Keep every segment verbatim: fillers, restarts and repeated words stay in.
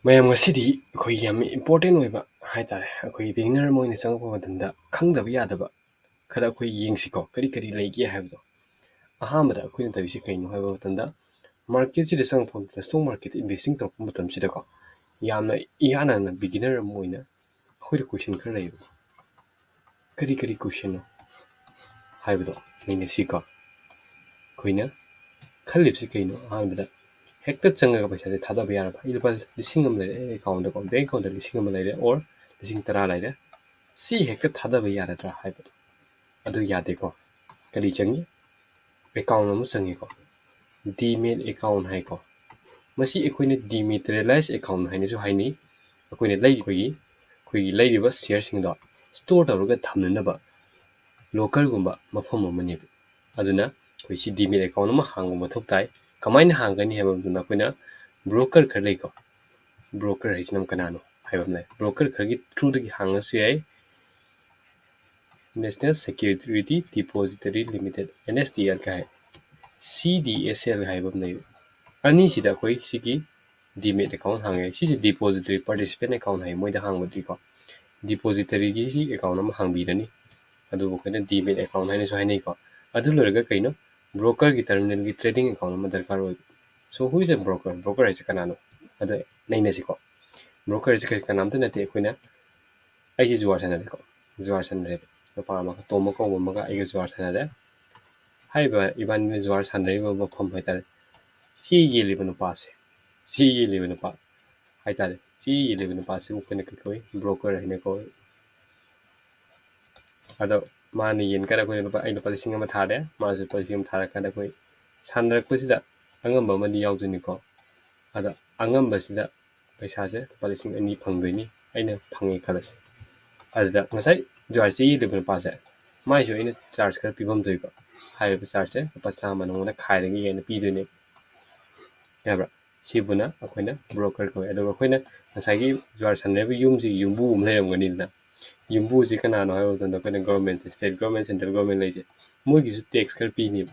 ꯃꯌꯥꯝ, ꯉꯁꯤꯗꯤ ꯑꯩꯈꯣꯏ ꯌꯥꯝ important ꯑꯣꯏꯕ ꯍꯥꯏꯇꯥꯔꯦ, ꯑꯩꯈꯣꯏ beginner ꯑꯃ ꯑꯣꯏꯅ ꯆꯪꯉꯛꯄ ꯃꯇꯝꯗ ꯈꯪꯗꯕ ꯌꯥꯗꯕ ꯈꯔ ꯑꯩꯈꯣꯏ ꯌꯦꯡꯁꯤꯀꯣ, ꯀꯔꯤ ꯀꯔꯤ ꯂꯩꯒꯦ ꯍꯥꯏꯕꯗꯣ꯫ ꯑꯍꯥꯟꯕꯗ ꯑꯩꯈꯣꯏꯅ ꯇꯧꯔꯤꯁꯦ ꯀꯩꯅꯣ ꯍꯥꯏꯕ ꯃꯇꯝꯗ, marketꯁꯤꯗ ꯆꯪꯉꯛꯄ ꯃꯇꯝꯗ, stock marketꯇ investing ꯇꯧꯔꯛꯄ ꯃꯇꯝꯁꯤꯗꯀꯣ, ꯌꯥꯝꯅ ꯏꯍꯥꯟ ꯍꯥꯟꯅ beginner ꯑꯃ ꯑꯣꯏꯅ ꯑꯩꯈꯣꯏꯗ question ꯈꯔ ꯂꯩꯌꯦꯕ꯫ ꯀꯔꯤ ꯀꯔꯤ questionꯅꯣ ꯍꯥꯏꯕꯗꯣ ꯅꯩꯅꯁꯤꯀꯣ꯫ ꯑꯩꯈꯣꯏꯅ ꯈꯜꯂꯤꯕꯁꯤ ꯀꯩꯅꯣ? ꯑꯍꯥꯟꯕꯗ ꯍꯦꯛꯇ ꯆꯪꯉꯒ ꯄꯩꯁꯥꯁꯦ ꯊꯥꯗꯕ ꯌꯥꯔꯕ? ꯑꯩ ꯂꯨꯄꯥ ꯂꯤꯁꯤꯡ ꯑꯃ ꯂꯩꯔꯦ ꯑꯩ accountꯗꯀꯣ, bank accountꯇ ꯂꯤꯁꯤꯡ ꯑꯃ ꯂꯩꯔꯦ or ꯂꯤꯁꯤꯡ ꯇꯔꯥ ꯂꯩꯔꯦ, ꯁꯤ ꯍꯦꯛꯇ ꯊꯥꯗꯕ ꯌꯥꯔꯗ꯭ꯔꯥ ꯍꯥꯏꯕꯗꯣ, ꯑꯗꯨ ꯌꯥꯗꯦꯀꯣ꯫ ꯀꯔꯤ ꯆꯪꯉꯤ? Account ꯑꯃ ꯆꯪꯉꯤꯀꯣ, demat account ꯍꯥꯏꯀꯣ꯫ ꯃꯁꯤ ꯑꯩꯈꯣꯏꯅ dematerialized account ꯍꯥꯏꯅꯁꯨ ꯍꯥꯏꯅꯩ꯫ ꯑꯩꯈꯣꯏꯅ ꯂꯩꯔꯤꯕꯒꯤ, ꯑꯩꯈꯣꯏꯒꯤ ꯂꯩꯔꯤꯕ shareꯁꯤꯡꯗꯣ store ꯇꯧꯔꯒ ꯊꯝꯅꯅꯕ lockerꯒꯨꯝꯕ ꯃꯐꯝ ꯑꯃꯅꯦꯕ꯫ ꯑꯗꯨꯅ ꯑꯩꯈꯣꯏ ꯁꯤ demat account ꯑꯃ ꯍꯥꯡꯕ ꯃꯊꯧ ꯇꯥꯏ꯫ ꯀꯃꯥꯏꯅ ꯍꯥꯡꯒꯅꯤ ꯍꯥꯏꯕ ꯃꯇꯝꯗ, ꯑꯩꯈꯣꯏꯅ broker ꯈꯔ ꯂꯩꯀꯣ, broker ꯍꯥꯏꯁꯤꯅ ꯀꯅꯥꯅꯣ ꯍꯥꯏꯕ ꯑꯃ ꯂꯩ꯫ Broker ꯈꯔꯒꯤ throughꯗꯒꯤ ꯍꯥꯡꯉꯁꯨ ꯌꯥꯏ꯫ National Security Depository Limited, NSDL ꯀ ꯍꯥꯏ, CDSL ꯍꯥꯏꯕ ꯑꯃ ꯂꯩ꯫ ꯑꯅꯤꯁꯤꯗ ꯑꯩꯈꯣꯏ ꯁꯤꯒꯤ demat account ꯍꯥꯡꯉꯦ꯫ ꯁꯤꯁꯦ depository participant account ꯍꯥꯏ, ꯃꯣꯏꯗ ꯍꯥꯡꯕꯗꯤꯀꯣ꯫ Depositoryꯒꯤ ꯁꯤ account ꯑꯃ ꯍꯥꯡꯕꯤꯔꯅꯤ꯫ ꯑꯗꯨꯕꯨ ꯑꯩꯈꯣꯏꯅ demat account ꯍꯥꯏꯅꯁꯨ ꯍꯥꯏꯅꯩꯀꯣ꯫ ꯑꯗꯨ ꯂꯣꯏꯔꯒ ꯀꯩꯅꯣ? Brokerꯒꯤ terminalꯒꯤ trading account ꯑꯃ ꯗꯔꯀꯥꯔ ꯑꯣꯏ꯫ So who is a broker? Broker ꯍꯥꯏꯁꯦ ꯀꯅꯥꯅꯣ? ꯑꯗꯣ ꯅꯩꯅꯁꯤꯀꯣ꯫ Broker ꯍꯥꯏꯁꯦ ꯀꯔꯤ? ꯀꯅꯥꯝꯇ ꯅꯠꯇꯦ꯫ ꯑꯩꯈꯣꯏꯅ, ꯑꯩꯁꯦ ꯖꯨꯋꯥꯔ ꯁꯥꯟꯅꯔꯦꯀꯣ, ꯖꯨꯋꯥꯔ ꯁꯥꯟꯅꯔꯦ꯫ ꯅꯨꯄꯥ ꯑꯃꯒ, ꯇꯣꯝꯕ ꯀꯧꯕ ꯑꯃꯒ ꯑꯩꯒ ꯖꯨꯋꯥꯔ ꯁꯥꯟꯅꯔꯦ꯫ ꯍꯥꯏꯔꯤꯕ ꯏꯕꯥꯅꯤꯅ ꯖꯨꯋꯥꯔ ꯁꯥꯟꯅꯔꯤꯕ ꯃꯐꯝ ꯍꯥꯏꯇꯥꯔꯦ, ꯆꯦ ꯌꯦꯜꯂꯤꯕ ꯅꯨꯄꯥꯁꯦ, ꯆꯦ ꯌꯦꯜꯂꯤꯕ ꯅꯨꯄꯥ ꯍꯥꯏꯇꯥꯔꯦ, ꯆꯦ ꯌꯦꯜꯂꯤꯕ ꯅꯨꯄꯥꯁꯤꯕꯨ ꯑꯩꯈꯣꯏꯅ ꯀꯩ ꯀꯧꯏ? Broker ꯍꯥꯏꯅ ꯀꯧꯏ꯫ ꯑꯗꯣ ꯃꯥꯅ ꯌꯦꯟ ꯀꯥꯟꯗ ꯑꯩꯈꯣꯏꯅ ꯂꯨꯄꯥ, ꯑꯩ ꯂꯨꯄꯥ ꯂꯤꯁꯤꯡ ꯑꯃ ꯊꯥꯔꯦ, ꯃꯥꯁꯨ ꯂꯨꯄꯥ ꯂꯤꯁꯤꯡ ꯑꯃ ꯊꯥꯔꯀꯥꯟꯗ ꯑꯩꯈꯣꯏ ꯁꯥꯟꯅꯔꯛꯄꯁꯤꯗ ꯑꯉꯝꯕ ꯑꯃꯗꯤ ꯌꯥꯎꯗꯣꯏꯅꯤꯀꯣ꯫ ꯑꯗ ꯑꯉꯝꯕꯁꯤꯗ ꯄꯩꯁꯥꯁꯦ ꯂꯨꯄꯥ ꯂꯤꯁꯤꯡ ꯑꯅꯤ ꯐꯪꯗꯣꯏꯅꯤ, ꯑꯩꯅ ꯐꯪꯉꯦ ꯈꯜꯂꯁꯤ꯫ ꯑꯗꯨꯗ ꯉꯁꯥꯏ ꯖꯨꯋꯥꯔ ꯆꯦ ꯌꯦꯜꯂꯤꯕ ꯅꯨꯄꯥꯁꯦ, ꯃꯥꯏꯁꯨ ꯑꯩꯅ charge ꯈꯔ ꯄꯤꯐꯝ ꯊꯣꯛꯏꯀꯣ꯫ ꯍꯥꯏꯔꯤꯕ chargeꯁꯦ ꯂꯨꯄꯥ ꯆꯥꯝꯃ ꯅꯉꯣꯟꯗ ꯈꯥꯏꯔꯒꯦ ꯍꯥꯏꯅ ꯄꯤꯗꯣꯏꯅꯦꯕ꯫ ꯌꯥꯕ꯭ꯔꯥ? ꯁꯤꯕꯨꯅ ꯑꯩꯈꯣꯏꯅ broker ꯀꯧꯏ꯫ ꯑꯗꯨꯒ ꯑꯩꯈꯣꯏꯅ ꯉꯁꯥꯏꯒꯤ ꯖꯨꯋꯥꯔ ꯁꯥꯟꯅꯔꯤꯕ ꯌꯨꯝꯁꯤꯒꯤ ꯌꯨꯝꯕꯨ ꯑꯃ ꯂꯩꯔꯝꯒꯅꯤꯗꯅ꯫ ꯌꯨꯝꯕꯨꯁꯤ ꯀꯅꯥꯅꯣ ꯍꯥꯏꯕ ꯃꯇꯝꯗ, ꯑꯩꯈꯣꯏꯅ governmentꯁꯦ, state government, central government ꯂꯩꯁꯦ, ꯃꯣꯏꯒꯤꯁꯨ tax ꯈꯔ ꯄꯤꯅꯦꯕ꯫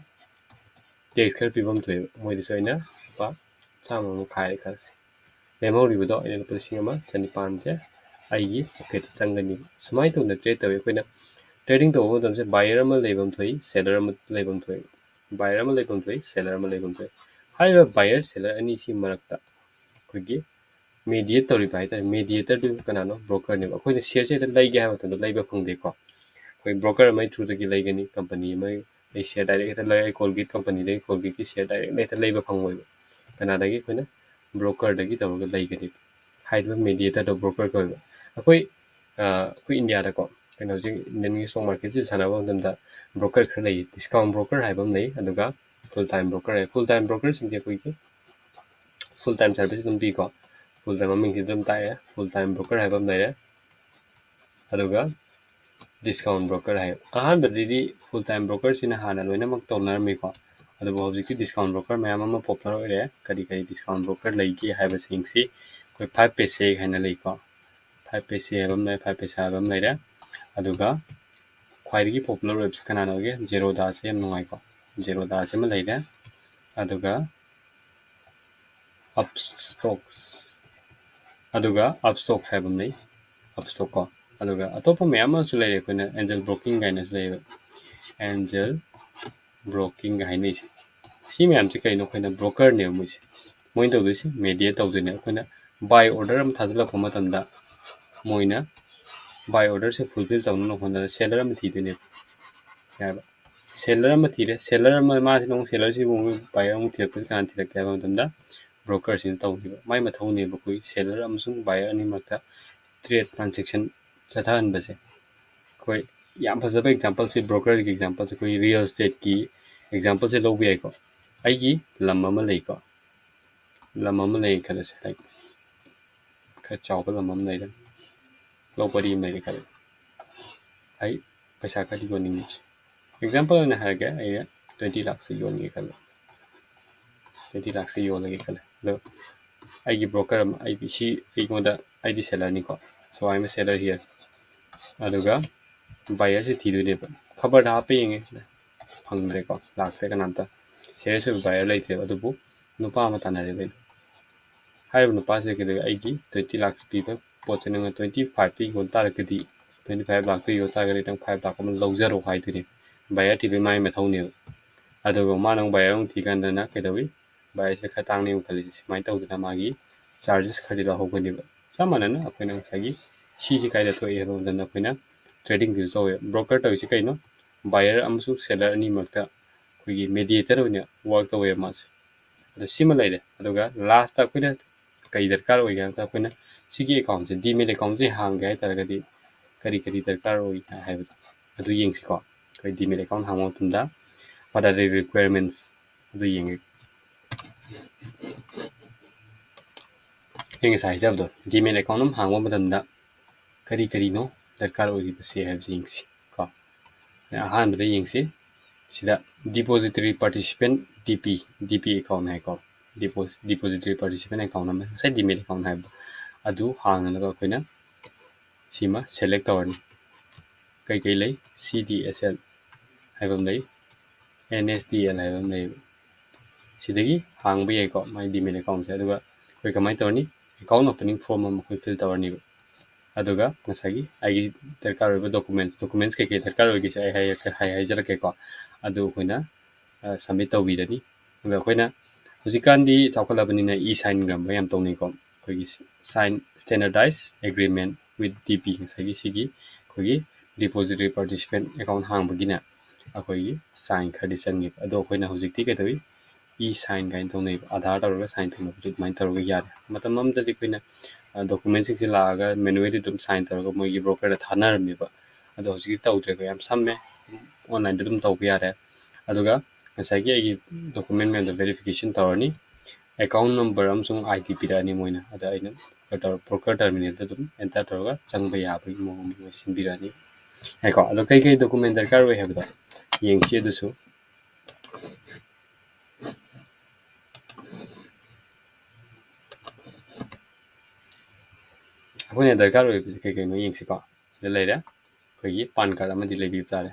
Tax ꯈꯔ ꯄꯤꯐꯝ ꯊꯣꯛꯑꯦꯕ꯫ ꯃꯣꯏꯗꯁꯨ ꯑꯩꯅ ꯂꯨꯄꯥ ꯆꯥꯝꯃ ꯑꯃ ꯈꯥꯏꯔꯦ ꯈꯜꯂꯁꯤ꯫ ꯂꯦꯝꯍꯧꯔꯤꯕꯗꯣ ꯑꯩꯅ ꯂꯨꯄꯥ ꯂꯤꯁꯤꯡ ꯑꯃ ꯆꯅꯤꯄꯥꯟꯁꯦ ꯑꯩꯒꯤ ꯄꯣꯀꯦꯠꯇ ꯆꯪꯒꯅꯤ꯫ ꯁꯨꯃꯥꯏꯅ ꯇꯧꯅ ꯇ꯭ꯔꯦꯠ ꯇꯧꯏ꯫ ꯑꯩꯈꯣꯏꯅ ꯇ꯭ꯔꯦꯗꯤꯡ ꯇꯧꯕ ꯃꯇꯝꯁꯦ ꯕꯥꯏꯌꯔ ꯑꯃ ꯂꯩꯐꯝ ꯊꯣꯛꯏ, ꯁꯦꯂꯔ ꯑꯃ ꯂꯩꯐꯝ ꯊꯣꯛꯏ꯫ ꯕꯥꯏꯌꯔ ꯑꯃ ꯂꯩꯐꯝ ꯊꯣꯛꯏ, ꯁꯦꯂꯔ ꯑꯃ ꯂꯩꯐꯝ ꯊꯣꯛꯏ꯫ ꯍꯥꯏꯔꯤꯕ ꯕꯥꯏꯌꯔ ꯁꯦꯂꯔ ꯑꯅꯤꯁꯤ ꯃꯔꯛꯇ ꯑꯩꯈꯣꯏꯒꯤ ꯃꯦꯗꯤꯌꯦꯠ ꯇꯧꯔꯤꯕ ꯍꯥꯏꯇꯥꯔꯦ, ꯃꯦꯗꯤꯌꯦꯇꯔꯗꯨ ꯀꯅꯥꯅꯣ? ꯕ꯭ꯔꯣꯀꯔꯅꯦꯕ꯫ ꯑꯩꯈꯣꯏꯅ ꯁꯤꯌꯔꯁꯦ ꯍꯦꯛꯇ ꯂꯩꯒꯦ ꯍꯥꯏꯕ ꯃꯇꯝꯗ ꯂꯩꯕ ꯐꯪꯗꯦꯀꯣ꯫ ꯑꯩꯈꯣꯏ ꯕ꯭ꯔꯣꯀꯔ ꯑꯃꯒꯤ ꯊ꯭ꯔꯨꯗꯒꯤ ꯂꯩꯒꯅꯤ, ꯀꯝꯄꯅꯤ ꯑꯃꯒꯤ ꯑꯩ ꯁꯤꯌꯔ ꯗꯥꯏꯔꯦꯛ ꯍꯦꯛꯇ ꯂꯩꯔꯦ, ꯀꯣꯜꯒꯦꯠ ꯀꯝꯄꯅꯤꯗꯒꯤ ꯀꯣꯜꯒꯦꯠꯀꯤ ꯁꯤꯌꯔ ꯗꯥꯏꯔꯦꯛ ꯍꯦꯛꯇ ꯂꯩꯕ ꯐꯪꯉꯣꯏꯕ꯫ ꯀꯅꯥꯗꯒꯤ? ꯑꯩꯈꯣꯏꯅ ꯕ꯭ꯔꯣꯀꯔꯗꯒꯤ ꯇꯧꯔꯒ ꯂꯩꯒꯅꯤ꯫ ꯍꯥꯏꯔꯤꯕ ꯃꯦꯗꯤꯌꯦꯇꯔꯗꯣ ꯕ꯭ꯔꯣꯀꯔ ꯀꯧꯋꯦꯕ꯫ ꯑꯩꯈꯣꯏ ꯑꯩꯈꯣꯏ ꯏꯟꯗꯤꯌꯥꯗꯀꯣ ꯀꯩꯅꯣ ꯍꯧꯖꯤꯛ ꯏꯟꯗꯤꯌꯟꯒꯤ ꯁ꯭ꯇꯣꯛ ꯃꯥꯔꯀꯦꯠꯁꯤꯗ ꯁꯥꯟꯅꯕ ꯃꯇꯝꯗ ꯕ꯭ꯔꯣꯀꯔ ꯈꯔ ꯂꯩꯌꯦ꯫ ꯗꯤꯁꯀꯥꯎꯟ ꯕ꯭ꯔꯣꯀꯔ ꯍꯥꯏꯕ ꯑꯃ ꯂꯩ, ꯑꯗꯨꯒ ꯐꯨꯜ ꯇꯥꯏꯝ ꯕ꯭ꯔꯣꯀꯔ ꯍꯥꯏ꯫ ꯐꯨꯜ ꯇꯥꯏꯝ ꯕ꯭ꯔꯣꯀꯔꯁꯤꯡꯁꯦ ꯑꯩꯈꯣꯏꯒꯤ ꯐꯨꯜ ꯇꯥꯏꯝ ꯁꯥꯔꯚꯤꯁ ꯑꯗꯨꯝ ꯄꯤꯀꯣ꯫ ꯐꯨꯜ ꯇꯥꯏꯝ ꯃꯃꯤꯡꯁꯤ ꯑꯗꯨꯝ ꯇꯥꯛꯑꯦ꯫ ꯐꯨꯜ ꯇꯥꯏꯝ ꯕ꯭ꯔꯣꯀꯔ ꯍꯥꯏꯕ ꯑꯃ ꯂꯩꯔꯦ, ꯑꯗꯨꯒ ꯗꯤꯁꯀꯥꯎꯟ ꯕ꯭ꯔꯣꯀꯔ ꯍꯥꯏ꯫ ꯑꯍꯥꯟꯕꯗꯗꯤ ꯐꯨꯜ ꯇꯥꯏꯝ ꯕ꯭ꯔꯣꯀꯔꯁꯤꯅ ꯍꯥꯟꯅ ꯂꯣꯏꯅꯃꯛ ꯇꯧꯅꯔꯝꯃꯤꯀꯣ, ꯑꯗꯨꯕꯨ ꯍꯧꯖꯤꯛꯇꯤ ꯗꯤꯁꯀꯥꯎꯟ ꯕ꯭ꯔꯣꯀꯔ ꯃꯌꯥꯝ ꯑꯃ ꯄꯣꯄꯨꯂꯔ ꯑꯣꯏꯔꯦ꯫ ꯀꯔꯤ ꯀꯔꯤ ꯗꯤꯁꯀꯥꯎꯟ ꯕ꯭ꯔꯣꯀꯔ ꯂꯩꯒꯦ ꯍꯥꯏꯕꯁꯤ ꯌꯦꯡꯁꯤ꯫ ꯑꯩꯈꯣꯏ ꯐꯥꯏꯚ ꯄꯦꯁꯦ ꯍꯥꯏꯅ ꯂꯩꯀꯣ, ꯐꯥꯏꯚ ꯄꯦꯁꯦ ꯍꯥꯏꯕ ꯑꯃ ꯂꯩ, ꯐꯥꯏꯚ ꯄꯦꯁꯥ ꯍꯥꯏꯕ ꯑꯃ ꯂꯩꯔꯦ꯫ ꯑꯗꯨꯒ ꯈ꯭ꯋꯥꯏꯗꯒꯤ ꯄꯣꯄꯨꯂꯔ ꯑꯣꯏꯕꯁꯤ ꯀꯅꯥꯅꯣ ꯑꯣꯏꯒꯦ? ꯖꯦꯔꯣꯗꯥꯁꯦ ꯌꯥꯝ ꯅꯨꯡꯉꯥꯏꯀꯣ, ꯖꯦꯔꯣꯗꯥꯁꯤꯃ ꯂꯩꯔꯦ꯫ ꯑꯗꯨꯒ ꯑꯞ ꯁ꯭ꯇꯣꯛꯁ, ꯑꯗꯨꯒ ꯑꯞ ꯁ꯭ꯇꯣꯛꯁ ꯍꯥꯏꯕ ꯑꯃ ꯂꯩ, ꯑꯞ ꯁ꯭ꯇꯣꯛ ꯀꯣ꯫ ꯑꯗꯨꯒ ꯑꯇꯣꯞꯄ ꯃꯌꯥꯝ ꯑꯃꯁꯨ ꯂꯩꯔꯦ, ꯑꯩꯈꯣꯏꯅ ꯑꯦꯟꯖꯦꯜ ꯕ꯭ꯔꯣꯀꯤꯡ ꯀꯥꯏꯅꯁꯨ ꯂꯩꯌꯦꯕ, ꯑꯦꯟꯖꯦꯜ ꯕ꯭ꯔꯣꯀꯤꯡꯒ ꯍꯥꯏꯅꯩꯁꯦ꯫ ꯁꯤ ꯃꯌꯥꯝꯁꯦ ꯀꯩꯅꯣ? ꯑꯩꯈꯣꯏꯅ ꯕ꯭ꯔꯣꯀꯔꯅꯦꯕ ꯃꯣꯏꯁꯦ꯫ ꯃꯣꯏꯅ ꯇꯧꯗꯣꯏꯁꯦ ꯃꯦꯗꯤꯌꯦꯠ ꯇꯧꯗꯣꯏꯅꯦ꯫ ꯑꯩꯈꯣꯏꯅ ꯕꯥꯏ ꯑꯣꯔꯗꯔ ꯑꯃ ꯊꯥꯖꯤꯜꯂꯛꯄ ꯃꯇꯝꯗ ꯃꯣꯏꯅ ꯕꯥꯏ ꯑꯣꯔꯗꯔꯁꯦ ꯐꯨꯜꯐꯤꯜ ꯇꯧꯅꯕ ꯍꯣꯠꯅꯕꯗ ꯁꯦꯂꯔ ꯑꯃ ꯊꯤꯗꯣꯏꯅꯦꯕ꯫ ꯌꯥꯔꯕ? ꯁꯦꯂꯔ ꯑꯃ ꯊꯤꯔꯦ, ꯁꯦꯂꯔ ꯑꯃ, ꯃꯥꯁꯤꯅ ꯑꯃꯨꯛ ꯁꯦꯂꯔꯁꯤꯕꯨ ꯑꯃꯨꯛ ꯕꯥꯏꯌꯔ ꯑꯃꯨꯛ ꯊꯤꯔꯛꯄꯁꯤ ꯀꯅꯥꯅ ꯊꯤꯔꯛꯀꯦ ꯍꯥꯏꯕ ꯃꯇꯝꯗ ꯕ꯭ꯔꯣꯀꯔꯁꯤꯅ ꯇꯧꯅꯦꯕ꯫ ꯃꯥꯏ ꯃꯊꯧꯅꯦꯕ ꯑꯩꯈꯣꯏ ꯁꯦꯂꯔ ꯑꯃꯁꯨꯡ ꯕꯥꯏꯌꯔ ꯑꯅꯤꯃꯛꯇ ꯇ꯭ꯔꯦꯠ ꯇ꯭ꯔꯥꯟꯖꯦꯛꯁꯟ ꯆꯠꯊꯍꯟꯕꯁꯦ꯫ ꯑꯩꯈꯣꯏ ꯌꯥꯝ ꯐꯖꯕ ꯑꯦꯛꯖꯥꯝꯄꯜꯁꯦ, ꯕ꯭ꯔꯣꯀꯔꯒꯤ ꯑꯦꯛꯖꯥꯝꯄꯜꯁꯦ ꯑꯩꯈꯣꯏ ꯔꯤꯌꯦꯜ ꯏꯁꯇꯦꯠꯀꯤ ꯑꯦꯛꯖꯥꯝꯄꯜꯁꯦ ꯂꯧꯕ ꯌꯥꯏꯀꯣ꯫ ꯑꯩꯒꯤ ꯂꯝ ꯑꯃ ꯂꯩꯀꯣ, ꯂꯝ ꯑꯃ ꯂꯩ ꯈꯜꯂꯁꯦ, ꯂꯥꯏꯛ ꯈꯔ ꯆꯥꯎꯕ ꯂꯝ ꯑꯃ ꯂꯩꯔꯦ, ꯂꯧ ꯄꯔꯤ ꯑꯃ ꯂꯩꯔꯦ ꯈꯜꯂꯦ꯫ ꯑꯩ ꯄꯩꯁꯥ ꯈꯔꯗꯤ ꯌꯣꯟꯅꯤꯡꯉꯤ꯫ ꯑꯦꯛꯖꯥꯝꯄꯜ ꯑꯣꯏꯅ ꯍꯥꯏꯔꯒꯦ, ꯑꯩꯅ ꯇ꯭ꯋꯦꯟꯇꯤ ꯂꯥꯛꯁꯦ ꯌꯣꯟꯒꯦ ꯈꯜꯂꯦ, ꯇ꯭ꯋꯦꯟꯇꯤ ꯂꯥꯛꯁꯦ ꯌꯣꯜꯂꯒꯦ ꯈꯜꯂꯦ꯫ ꯑꯗꯣ ꯑꯩꯒꯤ ꯕ꯭ꯔꯣꯀꯔ ꯑꯃ, ꯑꯩꯒꯤ ꯁꯤ ꯑꯩꯉꯣꯟꯗ, ꯑꯩꯗꯤ ꯁꯦꯂꯔꯅꯤꯀꯣ, so I am a seller here꯫ ꯑꯗꯨꯒ ꯕꯥꯏꯌꯔꯁꯦ ꯊꯤꯗꯣꯏꯅꯦꯕ, ꯈꯕꯔꯗ ꯍꯥꯞꯄ ꯌꯦꯡꯉꯦ, ꯐꯪꯗ꯭ꯔꯦꯀꯣ, ꯂꯥꯛꯇ꯭ꯔꯦ ꯀꯅꯥꯝꯇ, ꯁꯦꯔꯤꯌꯁ ꯑꯣꯏꯕ ꯕꯥꯏꯌꯔ ꯂꯩꯇ꯭ꯔꯦꯕ꯫ ꯑꯗꯨꯕꯨ ꯅꯨꯄꯥ ꯑꯃ ꯇꯥꯟꯅꯔꯦ ꯀꯩꯅꯣ, ꯍꯥꯏꯔꯤꯕ ꯅꯨꯄꯥꯁꯤꯗ ꯀꯩꯗꯧꯋꯤ? ꯑꯩꯒꯤ twenty ꯂꯥꯛ ꯄꯤꯕ ꯄꯣꯠꯁꯦ ꯅꯪꯅ twenty five ꯇ ꯌꯣꯟ ꯇꯥꯔꯒꯗꯤ, twenty five ꯂꯥꯛꯇ ꯌꯣꯟ ꯇꯥꯔꯒꯗꯤ ꯅꯪ five ꯂꯥꯛ ꯑꯃ ꯂꯧꯖꯔꯣ ꯍꯥꯏꯗꯣꯏꯅꯦ꯫ Buyer ꯊꯤꯕꯒꯤ ꯃꯥꯒꯤ ꯃꯊꯧꯅꯦꯕ꯫ ꯑꯗꯨꯒ ꯃꯥꯅ ꯑꯃꯨꯛ buyer ꯑꯃꯨꯛ ꯊꯤꯀꯥꯟꯗꯅ ꯀꯩꯗꯧꯋꯤ? Buyerꯁꯦ ꯈꯔ ꯇꯥꯡꯅ ꯌꯣꯟꯈꯠꯂꯤꯁꯦ꯫ ꯁꯨꯃꯥꯏꯅ ꯇꯧꯗꯅ ꯃꯥꯒꯤ charges ꯈꯔꯗꯤ ꯂꯧꯍꯧꯒꯅꯦꯕ꯫ ꯆꯞ ꯃꯥꯟꯅꯅ ꯑꯩꯈꯣꯏꯅ ꯉꯁꯥꯏꯒꯤ ꯁꯤꯁꯦ ꯀꯥꯏꯗ ꯊꯣꯛꯑꯦ ꯍꯥꯏꯕ ꯃꯇꯝꯗ ꯑꯩꯈꯣꯏꯅ trading view ꯇꯧꯋꯦ꯫ Broker ꯇꯧꯔꯤꯁꯦ ꯀꯩꯅꯣ? Buyer ꯑꯃꯁꯨꯡ seller ꯑꯅꯤꯃꯛꯇ ꯑꯩꯈꯣꯏꯒꯤ mediator ꯑꯣꯏꯅ work ꯇꯧꯋꯦꯕ ꯃꯥꯁꯦ꯫ ꯑꯗꯣ ꯁꯤꯃ ꯂꯩꯔꯦ꯫ ꯑꯗꯨꯒ lastꯇ ꯑꯩꯈꯣꯏꯅ ꯀꯔꯤ ꯗꯔꯀꯥꯔ ꯑꯣꯏꯒꯦ ꯍꯥꯏꯕꯗ, ꯑꯩꯈꯣꯏꯅ ꯁꯤꯒꯤ accountꯁꯦ, Demat accountꯁꯦ ꯍꯥꯡꯒꯦ ꯍꯥꯏ ꯇꯥꯔꯒꯗꯤ ꯀꯔꯤ ꯀꯔꯤ ꯗꯔꯀꯥꯔ ꯑꯣꯏ ꯍꯥꯏꯕꯗꯣ ꯑꯗꯨ ꯌꯦꯡꯁꯤꯀꯣ꯫ ꯑꯩꯈꯣꯏ Demat account ꯍꯥꯡꯕ ꯃꯇꯝꯗ what are the requirements ꯑꯗꯨ ꯌꯦꯡꯒꯦ꯫ ꯑꯩ ꯉꯁꯥꯏ ꯍꯥꯏꯖꯕꯗꯣ, Demat account ꯑꯃ ꯍꯥꯡꯕ ꯃꯇꯝꯗ ꯀꯔꯤ ꯀꯔꯤꯅꯣ ꯗꯔꯀꯥꯔ ꯑꯣꯏꯔꯤꯕꯁꯦ ꯍꯥꯏꯕꯁꯦ ꯌꯦꯡꯁꯤ ꯀꯣ꯫ ꯑꯍꯥꯟꯕꯗ ꯌꯦꯡꯁꯤ, ꯁꯤꯗ depository participant DP, DP account ꯍꯥꯏꯀꯣ, depo-, depository participant account ꯑꯃ, ꯉꯁꯥꯏ Demat account ꯍꯥꯏꯕꯗꯣ ꯑꯗꯨ ꯍꯥꯡꯅꯅꯕ ꯑꯩꯈꯣꯏꯅ ꯁꯤꯃ select ꯇꯧꯔꯅꯤ꯫ ꯀꯩꯀꯩ ꯂꯩ? CDSL ꯍꯥꯏꯕ ꯑꯃ ꯂꯩ, NSDL ꯍꯥꯏꯕ ꯑꯃ ꯂꯩꯌꯦꯕ꯫ ꯁꯤꯗꯒꯤ ꯍꯥꯡꯕ ꯌꯥꯏꯀꯣ ꯃꯥꯏ Demat accountꯁꯦ꯫ ꯑꯗꯨꯒ ꯑꯩꯈꯣꯏ ꯀꯃꯥꯏꯅ ꯇꯧꯔꯅꯤ? Account opening form ꯑꯃ ꯑꯩꯈꯣꯏ fill ꯇꯧꯔꯅꯤꯕ꯫ ꯑꯗꯨꯒ ꯉꯁꯥꯏꯒꯤ ꯑꯩꯒꯤ ꯗꯔꯀꯥꯔ ꯑꯣꯏꯕ documents, documents ꯀꯩꯀꯩ ꯗꯔꯀꯥꯔ ꯑꯣꯏꯒꯦꯁꯦ ꯑꯩ ꯍꯥꯏ-, ꯍꯥꯏ-, ꯍꯥꯏꯖꯔꯛꯀꯦꯀꯣ꯫ ꯑꯗꯨ ꯑꯩꯈꯣꯏꯅ, ꯑ, submit ꯇꯧꯕꯤꯔꯅꯤ꯫ ꯑꯗꯨꯒ ꯑꯩꯈꯣꯏꯅ ꯍꯧꯖꯤꯛꯀꯥꯟꯗꯤ ꯆꯥꯎꯈꯠꯂꯕꯅꯤꯅ e-signꯒ ꯌꯥꯝ ꯇꯧꯅꯩꯀꯣ꯫ ꯑꯩꯈꯣꯏꯒꯤ sign standardized agreement with DP, ꯉꯁꯥꯏꯒꯤ ꯁꯤꯒꯤ ꯑꯩꯈꯣꯏꯒꯤ depository participant account ꯍꯥꯡꯕꯒꯤꯅꯦ, ꯑꯩꯈꯣꯏꯒꯤ sign ꯈꯔꯗꯤ ꯆꯪꯉꯦꯕ꯫ ꯑꯗꯣ ꯑꯩꯈꯣꯏꯅ ꯍꯧꯖꯤꯛꯇꯤ ꯀꯩꯗꯧꯏ? E-sign ꯀꯥꯏꯅ ꯇꯧꯅꯩꯕ, ꯑꯙꯥꯔ ꯇꯧꯔꯒ sign ꯇꯧꯅꯕꯗꯣ ꯑꯗꯨꯃꯥꯏꯅ ꯇꯧꯔꯒ ꯌꯥꯔꯦ꯫ ꯃꯇꯝ ꯑꯃꯗꯗꯤ ꯑꯩꯈꯣꯏꯅ, ꯑ, documentꯁꯤꯡꯁꯦ ꯂꯥꯛꯑꯒ manually ꯑꯗꯨꯝ sign ꯇꯧꯔꯒ ꯃꯣꯏꯒꯤ brokerꯗ ꯊꯥꯅꯔꯝꯃꯦꯕ꯫ ꯑꯗꯣ ꯍꯧꯖꯤꯛꯇꯤ ꯇꯧꯗ꯭ꯔꯦꯀꯣ, ꯌꯥꯝ ꯁꯝꯃꯦ, onlineꯗ ꯑꯗꯨꯝ ꯇꯧꯕ ꯌꯥꯔꯦ꯫ ꯑꯗꯨꯒ ꯉꯁꯥꯏꯒꯤ ꯑꯩꯒꯤ document ꯃꯌꯥꯝꯗꯣ verification ꯇꯧꯔꯅꯤ, account number ꯑꯃꯁꯨꯡ ID ꯄꯤꯔꯛꯑꯅꯤ ꯃꯣꯏꯅ꯫ ꯑꯗ ꯑꯩꯅ broker terminalꯗ ꯑꯗꯨꯝ enter ꯇꯧꯔꯒ ꯆꯪꯕ ꯌꯥꯕꯒꯤ ꯃꯑꯣꯡ ꯑꯃ ꯃꯣꯏ ꯁꯤꯟꯕꯤꯔꯛꯑꯅꯤ꯫ ꯉꯥꯏꯈꯣ, ꯑꯗꯣ ꯀꯩꯀꯩ document ꯗꯔꯀꯥꯔ ꯑꯣꯏ ꯍꯥꯏꯕꯗꯣ ꯌꯦꯡꯁꯤ ꯑꯗꯨꯁꯨ꯫ ꯑꯩꯈꯣꯏꯅ ꯗꯔꯀꯥꯔ ꯑꯣꯏꯕꯁꯦ ꯀꯩ ꯀꯩꯅꯣ ꯌꯦꯡꯁꯤꯀꯣ꯫ ꯁꯤꯗ ꯂꯩꯔꯦ꯫ ꯑꯩꯈꯣꯏꯒꯤ PAN card ꯑꯃꯗꯤ ꯂꯩꯕꯤꯕ ꯇꯥꯔꯦ꯫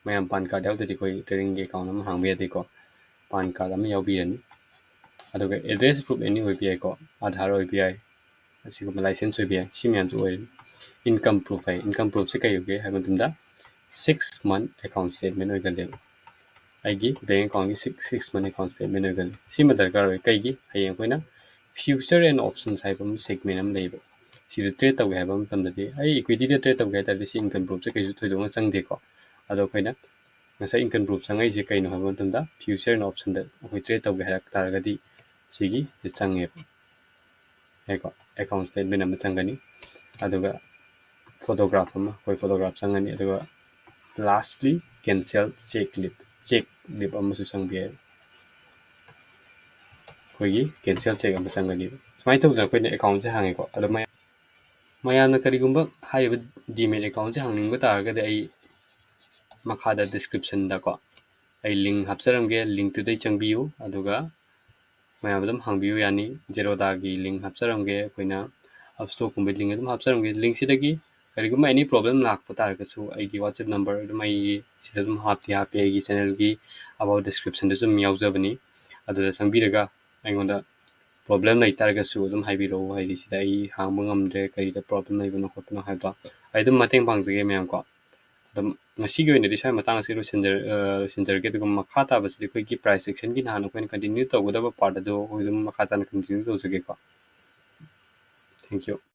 ꯃꯌꯥꯝ PAN card ꯌꯥꯎꯗ꯭ꯔꯗꯤ ꯑꯩꯈꯣꯏ tradingꯒꯤ account ꯑꯃ ꯍꯥꯡꯕ ꯌꯥꯗꯦꯀꯣ꯫ PAN card ꯑꯃ ꯌꯥꯎꯕꯤꯔꯅꯤ꯫ ꯑꯗꯨꯒ address proof any ꯑꯣꯏꯕ ꯌꯥꯏꯀꯣ, ꯑꯥꯙꯥꯔ ꯑꯣꯏꯕ ꯌꯥꯏ, ꯑꯁꯤꯒꯨꯝꯕ license ꯑꯣꯏꯕ ꯌꯥꯏ꯫ ꯁꯤ ꯃꯌꯥꯝꯁꯨ ꯑꯣꯏꯔꯅꯤ꯫ Income proof ꯍꯥꯏ, income proofꯁꯦ ꯀꯩ ꯑꯣꯏꯒꯦ ꯍꯥꯏꯕ ꯃꯇꯝꯗ six month account statement ꯑꯣꯏꯒꯜꯂꯦꯕ꯫ ꯑꯩꯒꯤ bank accountꯀꯤ six six month account statement ꯑꯣꯏꯒꯜꯂꯦ꯫ ꯁꯤꯃ ꯗꯔꯀꯥꯔ ꯑꯣꯏ꯫ ꯀꯩꯒꯤ? ꯍꯌꯦꯡ ꯑꯩꯈꯣꯏꯅ future and options ꯍꯥꯏꯕ ꯑꯃ segment ꯑꯃ ꯂꯩꯌꯦꯕ꯫ ꯁꯤꯗ trade ꯇꯧꯒꯦ ꯍꯥꯏꯕ ꯃꯇꯝꯗꯗꯤ, ꯑꯩ equityꯗ trade ꯇꯧꯒꯦ ꯍꯥꯏ ꯇꯥꯔꯗꯤ ꯁꯤ income proofꯁꯦ ꯀꯩꯁꯨ ꯊꯣꯏꯗꯣꯛꯅ ꯆꯪꯗꯦꯀꯣ꯫ ꯑꯗꯣ ꯑꯩꯈꯣꯏꯅ ꯉꯁꯥꯏ income proof ꯆꯪꯉꯛꯏꯁꯦ ꯀꯩꯅꯣ ꯍꯥꯏꯕ ꯃꯇꯝꯗ, future and optionꯗ ꯑꯩꯈꯣꯏ trade ꯇꯧꯒꯦ ꯍꯥꯏꯔꯛ ꯇꯥꯔꯒꯗꯤ ꯁꯤꯒꯤ ꯆꯪꯉꯦꯕ꯫ ꯌꯥꯏꯀꯣ, account statement ꯑꯃ ꯆꯪꯒꯅꯤ, ꯑꯗꯨꯒ photograph ꯑꯃ, ꯑꯩꯈꯣꯏ photograph ꯆꯪꯒꯅꯤ, ꯑꯗꯨꯒ lastly cancel check slip, check slip ꯑꯃꯁꯨ ꯆꯪꯕ ꯌꯥꯏ꯫ ꯑꯩꯈꯣꯏꯒꯤ cancel check ꯑꯃ ꯆꯪꯒꯅꯤ꯫ ꯁꯨꯃꯥꯏꯅ ꯇꯧꯗꯅ ꯑꯩꯈꯣꯏꯅ accountꯁꯦ ꯍꯥꯡꯉꯦꯀꯣ꯫ ꯑꯗꯣ ꯃꯌꯥꯝ, ꯃꯌꯥꯝꯅ ꯀꯔꯤꯒꯨꯝꯕ ꯍꯥꯏꯔꯤꯕ Demat accountꯁꯦ ꯍꯥꯡꯅꯤꯡꯕ ꯇꯥꯔꯒꯗꯤ ꯑꯩ ꯃꯈꯥꯗ descriptionꯗꯀꯣ ꯑꯩ link ꯍꯥꯞꯆꯔꯝꯒꯦ, linkꯇꯨꯗꯩ ꯆꯪꯕꯤꯌꯨ꯫ ꯑꯗꯨꯒ ꯃꯌꯥꯝ ꯑꯗꯨꯝ ꯍꯥꯡꯕꯤꯌꯨ ꯌꯥꯅꯤ꯫ Zerodhaꯒꯤ link ꯍꯥꯞꯆꯔꯝꯒꯦ, ꯑꯩꯈꯣꯏꯅ Upstoxꯀꯨꯝꯕꯒꯤ link ꯑꯗꯨꯝ ꯍꯥꯞꯆꯔꯝꯒꯦ꯫ Linkꯁꯤꯗꯒꯤ ꯀꯔꯤꯒꯨꯝꯕ any problem ꯂꯥꯛꯄ ꯇꯥꯔꯒꯁꯨ ꯑꯩꯒꯤ WhatsApp number ꯑꯗꯨꯝ ꯑꯩꯒꯤ ꯁꯤꯗ ꯑꯗꯨꯝ ꯍꯥꯞꯇꯤ ꯍꯥꯞꯄꯦ, ꯑꯩꯒꯤ channelꯒꯤ about descriptionꯗꯁꯨ ꯑꯗꯨꯝ ꯌꯥꯎꯖꯕꯅꯤ꯫ ꯑꯗꯨꯗ ꯆꯪꯕꯤꯔꯒ ꯑꯩꯉꯣꯟꯗ problem ꯂꯩ ꯇꯥꯔꯒꯁꯨ ꯑꯗꯨꯝ ꯍꯥꯏꯕꯤꯔꯛꯎ, ꯍꯥꯏꯗꯤ ꯁꯤꯗ ꯑꯩ ꯍꯥꯡꯕ ꯉꯝꯗ꯭ꯔꯦ, ꯀꯔꯤꯗ problem ꯂꯩꯕꯅꯣ ꯈꯣꯠꯄꯅꯣ ꯍꯥꯏꯕꯗꯣ ꯑꯩ ꯑꯗꯨꯝ ꯃꯇꯦꯡ ꯄꯥꯡꯖꯒꯦ ꯃꯌꯥꯝ ꯀꯣ꯫ ꯑꯗꯨꯝ ꯉꯁꯤꯒꯤ ꯑꯣꯏꯅꯗꯤ ꯁ꯭ꯋꯥꯏ ꯃꯇꯥꯡ ꯑꯁꯤ ꯂꯣꯏꯁꯤꯟꯖꯔ-, ꯑ, ꯂꯣꯏꯁꯤꯟꯖꯔꯒꯦ꯫ ꯑꯗꯨꯒ ꯃꯈꯥ ꯇꯥꯕꯁꯤꯗꯤ ꯑꯩꯈꯣꯏꯒꯤ price actionꯒꯤ ꯅꯍꯥꯟ ꯑꯩꯈꯣꯏꯅ continue ꯇꯧꯒꯗꯕ part ꯑꯗꯨ ꯑꯩꯈꯣꯏ ꯑꯗꯨꯝ ꯃꯈꯥ ꯇꯥꯅ continue ꯇꯧꯖꯒꯦꯀꯣ꯫ Thank you꯫